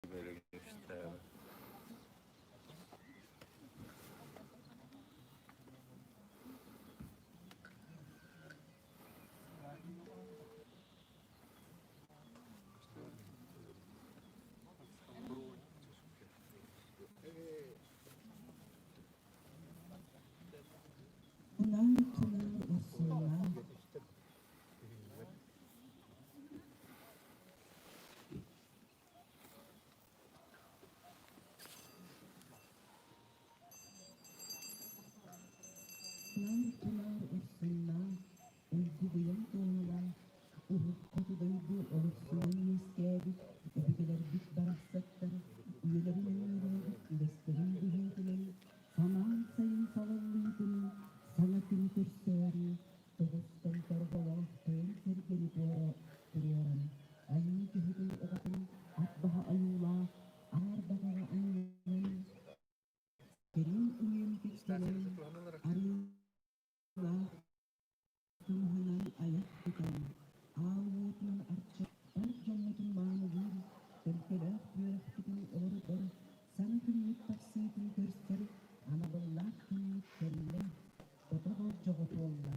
Бэлэмнээх. Унаар-тунаар урсуннаах Унаар-тунаар урсуннаах, уйгу-быйаҥ туоһулаах, уһук хоту дойду олохсуйан үөскээбит өбүгэлэрбит барахсаттар үйэлэрин өҥнөрөөбүт үгэстэрин быһыытынан самаан сайын салаллыытын саҥа күн көрсөөрү тоҕустан торҕолоох тойон сэргэни туруоран, айыы киһитин оҕотун ат баһа ойуулаах аар баҕаҕа анньан, кэриҥ уйан кэккэлэн, арыылаах тумуһунан айах тутан, аал уотунан арчы бар дьоммутун маанылыыр, төлкөлөөх үөрэхпитин олордор, саҥа күммүт тахсыытын көрсөр анабыллаах күммүт кэллэ, тото болдьоҕо туолла.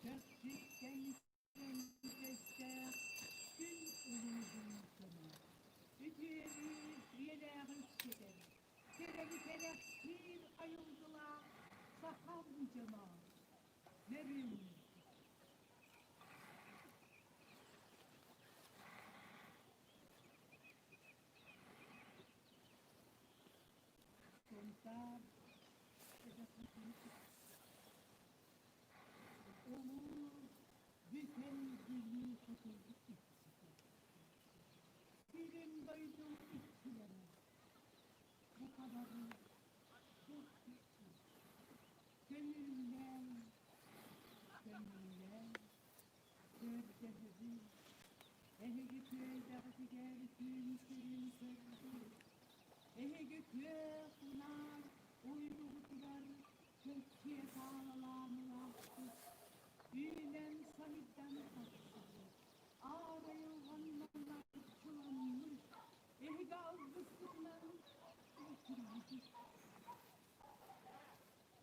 Көхсүттэн көстөөх күн улууһун дьоно, үтүөнү үйэлээҕи үксэтэр, кэрэни кэрэхсиир айылгылаах сахам дьоно, нөрүҥ! Сунтаар Улуу бүтүн Бүлүү хотун иччитэ, Сүрүн дойдум иччилэрэ, бука бары көрсүстүм. Көҥүллээн, көҥүллээн, көрдөһөбүн, эһиги түөлбэҕитигэр күн сирин көрдүм, эһиги күөх унаар уйгугутугар Көччүйэ таалалаан улааппыт, үүнэн сайдан тахсыбыт, аар айылҕаннан арчыламмыт, эһиги алгыскытынан иитиллибит.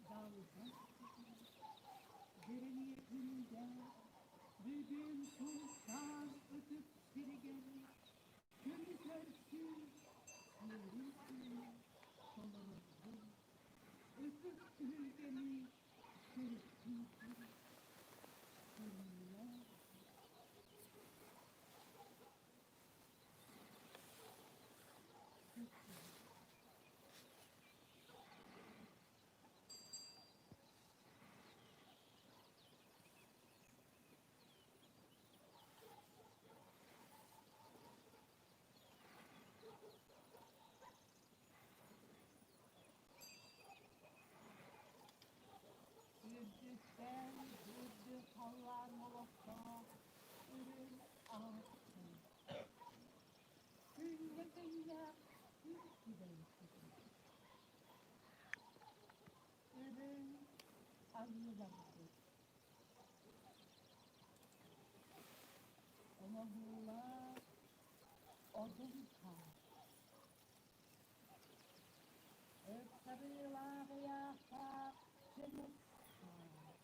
Далга Бэрэниэтиндэ бүгүн Сунтаар ытык сиригэр күнү көрсүү сиэрин-туомун толорорбун Ытык түһүлгэни төрүттүүр көрүүлээх Үрдүттэн үрдүк халлаан олохтоох үрүҥ аһылыктыы. Күҥҥэ тэҥнээх күн күбэйбитин. Үрүҥ айыыларбыт. Оҥоһуулаах одун хаар. Ыпсарыылаах ыйаахтаах дьылыс хаар.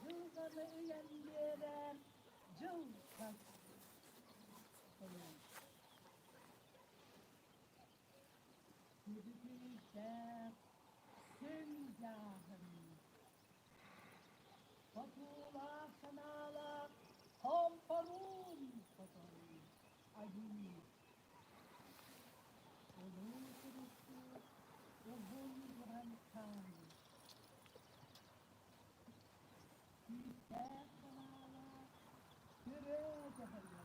Дьылҕаны ыйан биэрэр дьыл хас Сүдү күүстээх сүҥ дьааһын Хотуулаах санаалаах хомпоруун хотон айыы Улуу туруктуур уһун туран хаан Күүстээх санаалаах күрөө дьаһайыы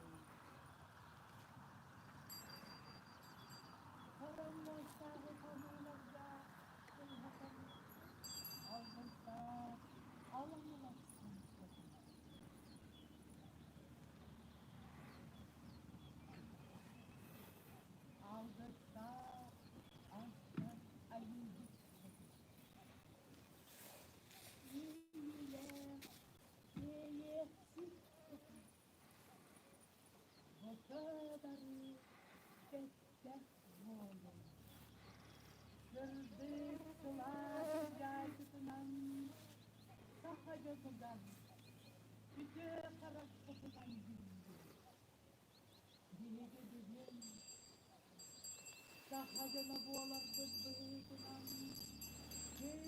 Хороммуостааҕы хонууларга ыллатан алгыстаах аламылахсын хотун Алгыстаах астар айыыбыт хотун Иэйиилээх иэйиэхсит хотун Бука бары бэттэх буолуҥ. Сырдык сылаас дьаайбытынан саха дьонугар үтүө харахпытынан биллин. Биһиги бүгүн саха дьоно буоларбыт быһыытынан күн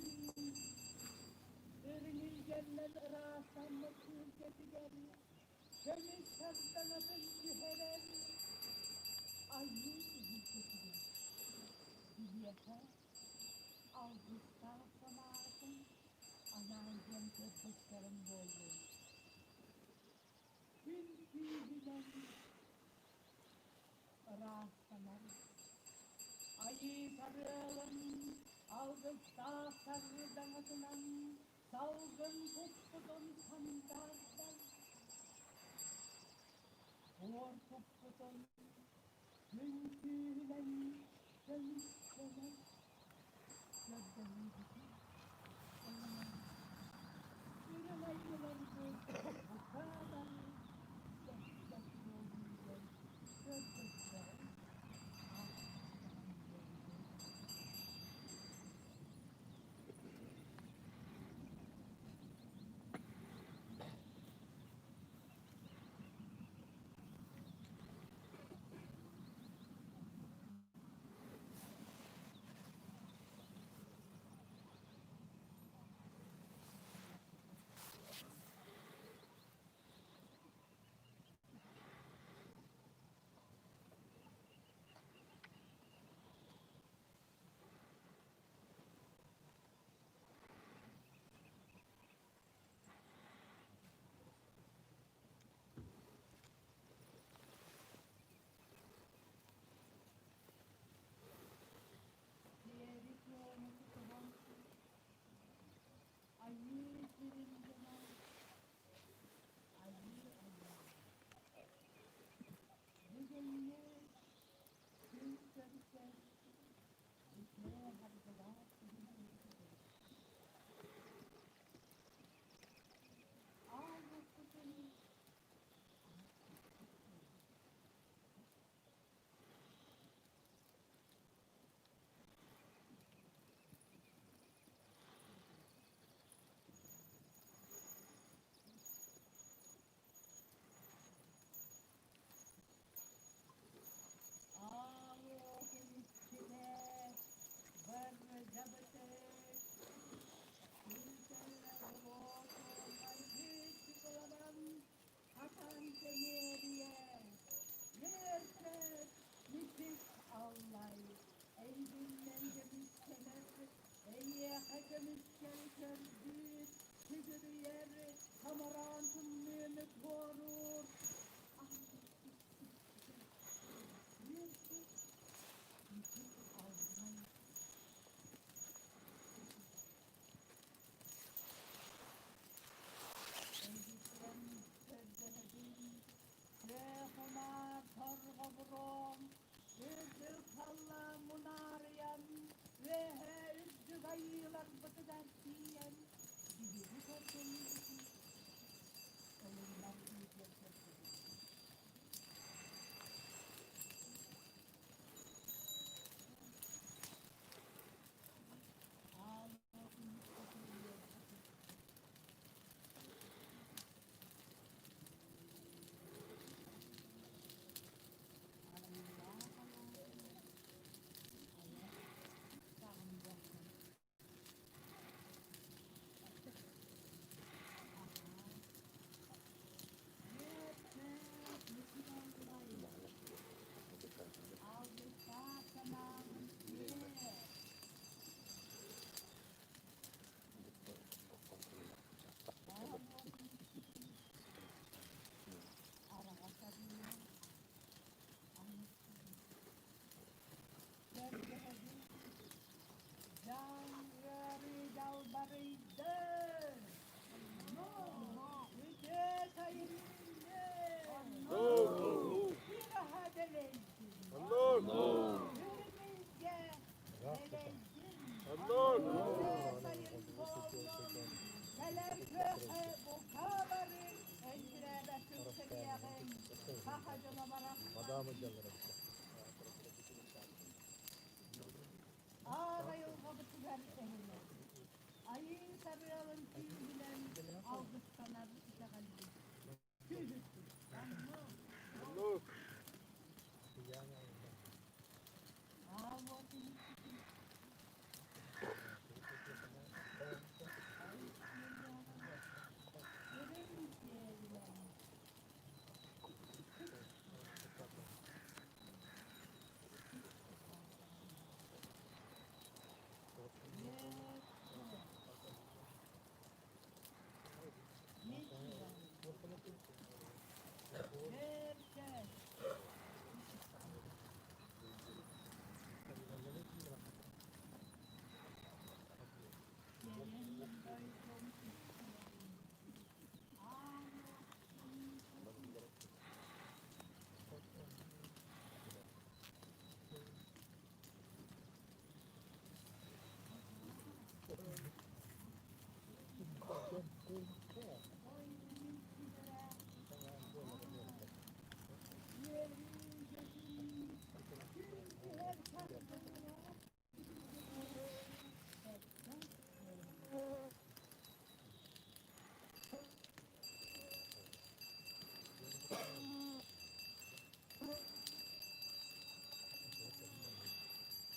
үрүҥ илгэннэн ыраастаммыт түһүлгэтигэр көмүс сардаҥатын түһэрэн айыы үһүлгэтигэр биһиэхэ алгыстаах санаатын анаан диэн көрдөстөрүм буоллун. Күн күүһүнэн ыраастанар Айыы сарыалын алгыстаах сардаҥатынан салгын куппутун сандаардар, буор куппутун күн күүһүнэн көмүскэнэр көрдөһүүбүтүн ылынан үрүҥ айыыларбыт бука бары бэттэх буолуугар көрдөстөҕүн ааттаһан буоллун. Көмүскэл көрдүүр, сүгүрүйэр, томороон тымныыны туоруур. Үөрбүт, бүтүн алмай. Эйигиттэн көрдөһөбүн, күөх умаар торҕобуруом, үрдүк халлаан мунаарыйан, үөһээ үрдүк айыыларбытыгар тиийэн, биһиги көрдөһүүбүтүн ылыннар диэн көрдөһөбүн. Дьаҥ ыарыы далбарыйдын! Үтүө сайын үүннүн! Сыраһа дэлэйдин! Үрүмүлгэ дэлэйдин! Үтүө сайын буоллун! Кэлэр күөхэ бука бары энчирээбэт үктэниэҕиҥ! Саха дьоно барахсан! Аар айылҕабытыгар эһинэр, айыы сарыалын күүһүнэн алгыстанар итэҕэлбит күүһүрдүн. Аал уотун үрүҥ сиэлинэн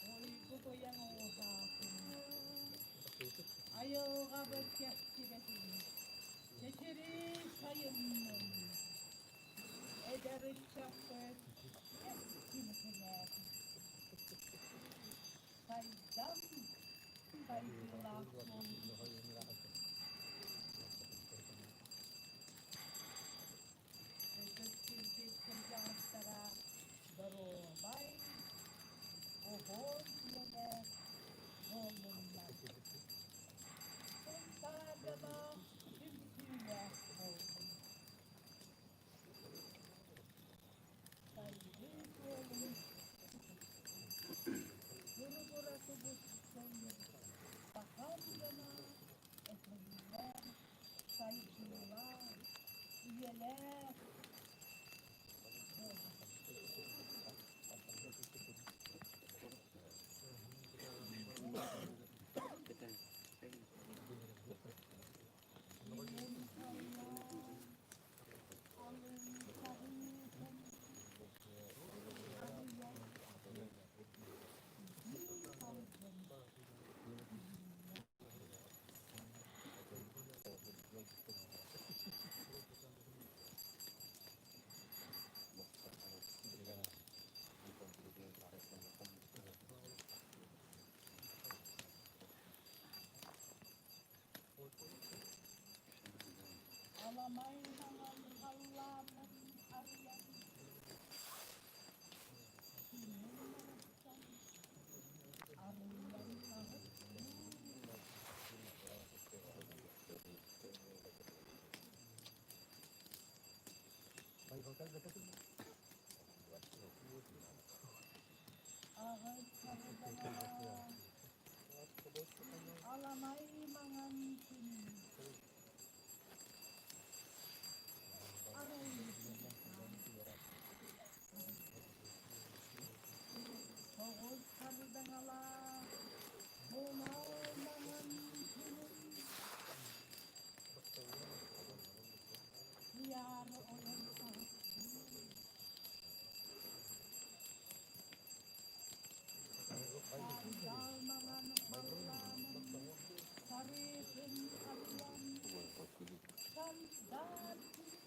Уйгу-быйаҥ ууһаатын, айылҕабыт кэхтибэтин, чэчирии сайыннын, эдэр ыччаппыт кэскилэ кэҥээтин. Сайдам сайдыылаах буоллун. Ытык сирбит кырдьаҕастара доруобай, уһун үйэлээх буоллуннар. Сунтаар дьоно түмсүүлээх буоллун. Сайдыы суолун туругура тубустун, сахам дьоно этэҥҥэ сайдыылаах, үйэлээх буолун. Ийэм саллаан, алын саһыытын арыйан, итии салгын иһиллэр. Аламай маҥан халлаанын арыйан, күнүм барахсан арыллан таҕыстым. Аҕыс хардаҥалаах аламай маҥан күн Тоҕус хардаҥалаах тунал маҥан күнүм Туйаара ойон таҕыстым. Сандал маҥан халлааным сарыытын арыйан, сандаар күнүм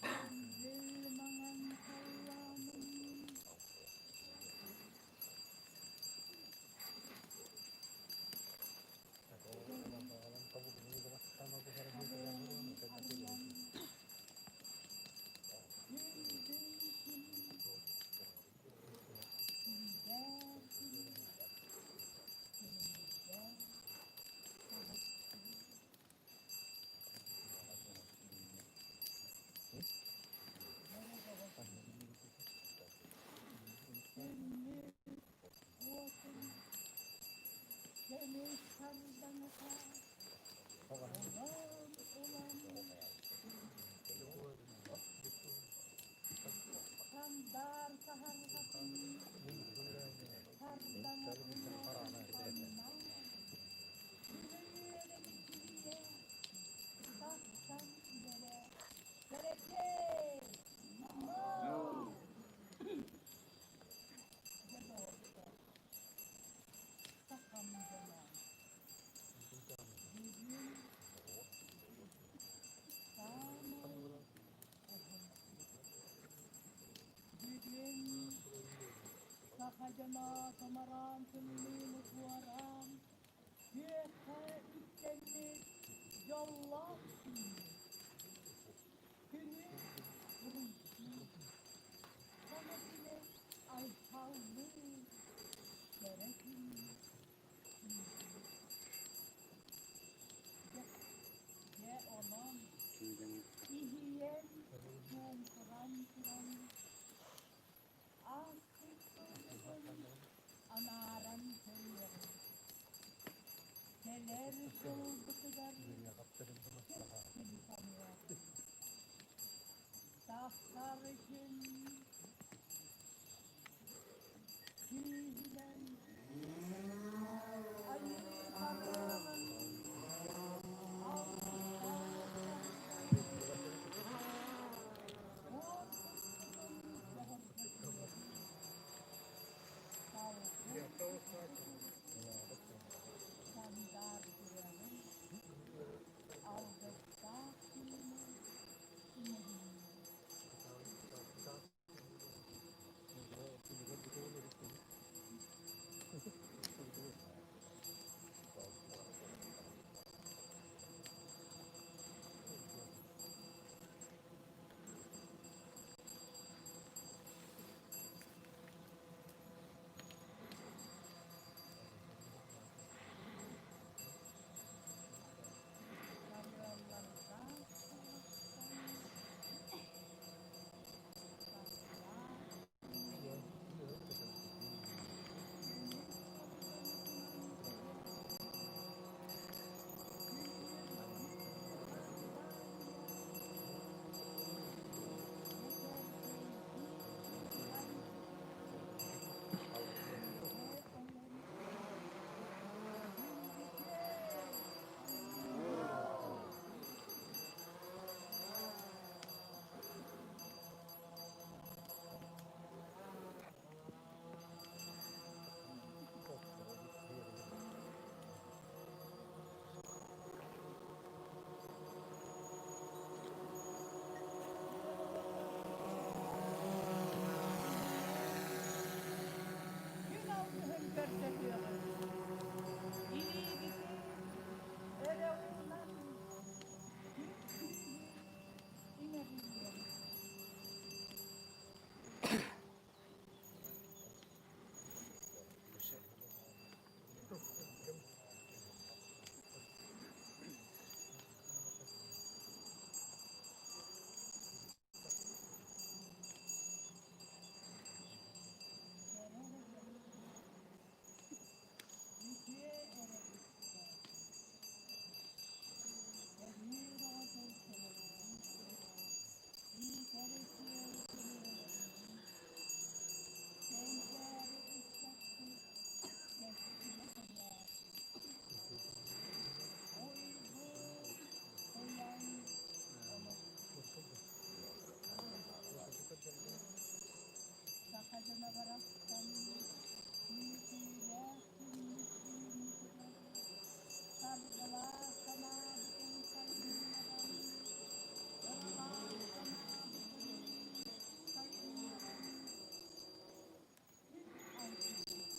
Күндүл маҥан халлааным Сарыын арыйан, күндүл күнүм күндээр күнүм күнүмүрдээх таҕыстым. Күннүк уотун көмүс хардаҥата олом улам Сандаар саһарҕатын сардаҥатын уотун күнү үөрэ мичилийэ тахсан иһэрэ Кэрэчээй! Дьэ доҕоттор, сахам дьоно, бүгүн саамай уһун Бүгүн саха дьоно томороон тымныыны туораан, күөххэ үктэммит дьоллоох күммүт. Күнү уруйдуу, саҥа күнэ айхаллыы, кэрэ күн үүннэ. Дьэ, онон иһийэн, чуумпуран туран, ааспыт сылбытын анааран көрүөҕүҥ. Кэлэр сылбытыгар кэскили саныаҕыҥ. Тахсар күн күүһүнэн айыы барыаҕын алгыстаах уон куспутун бөҕөргөтүөҕүҥ. Салгын сандаардыаҕын алгыстаах тыыны иҥэриниэҕиҥ. Көрсөһүөҕүҥ, илиибитин өрө уунан күн күүһүн иҥэриниэҕиҥ. Үтүө эрэ истэ, эһиил оҕотун сэлэлээн, иитэр үтүө үтүөлэрин, кэнчээри ыччаппыт кэскилэ кэҥээтин. Уйгу быйаҥ олох. Саха дьоно барахсан күүтүүлээх күммүт үүммүтүгэр саргылаах санаабытын сайыннаран, ыралаах санаабытын сайыннаран үс айдыбыт.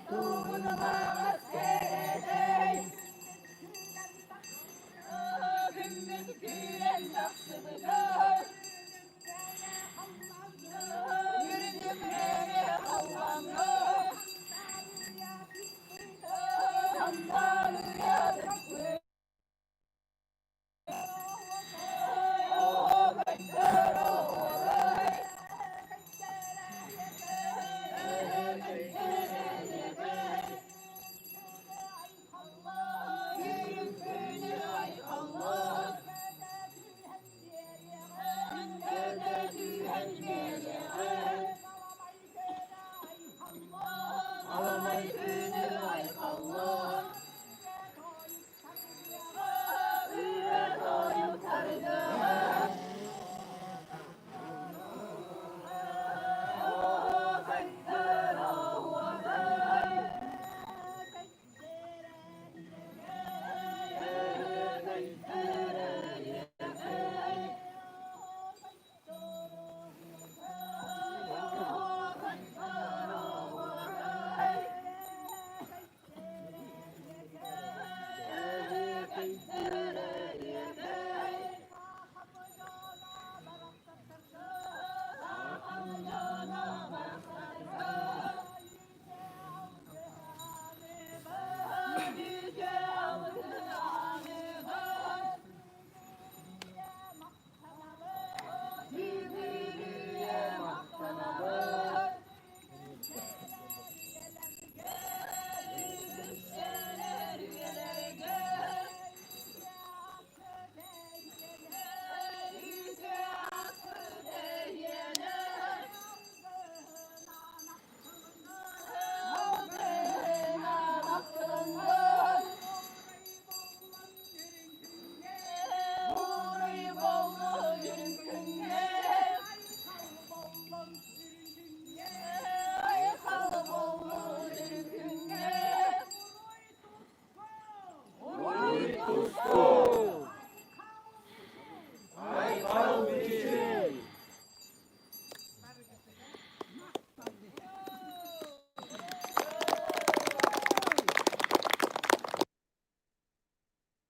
Тугун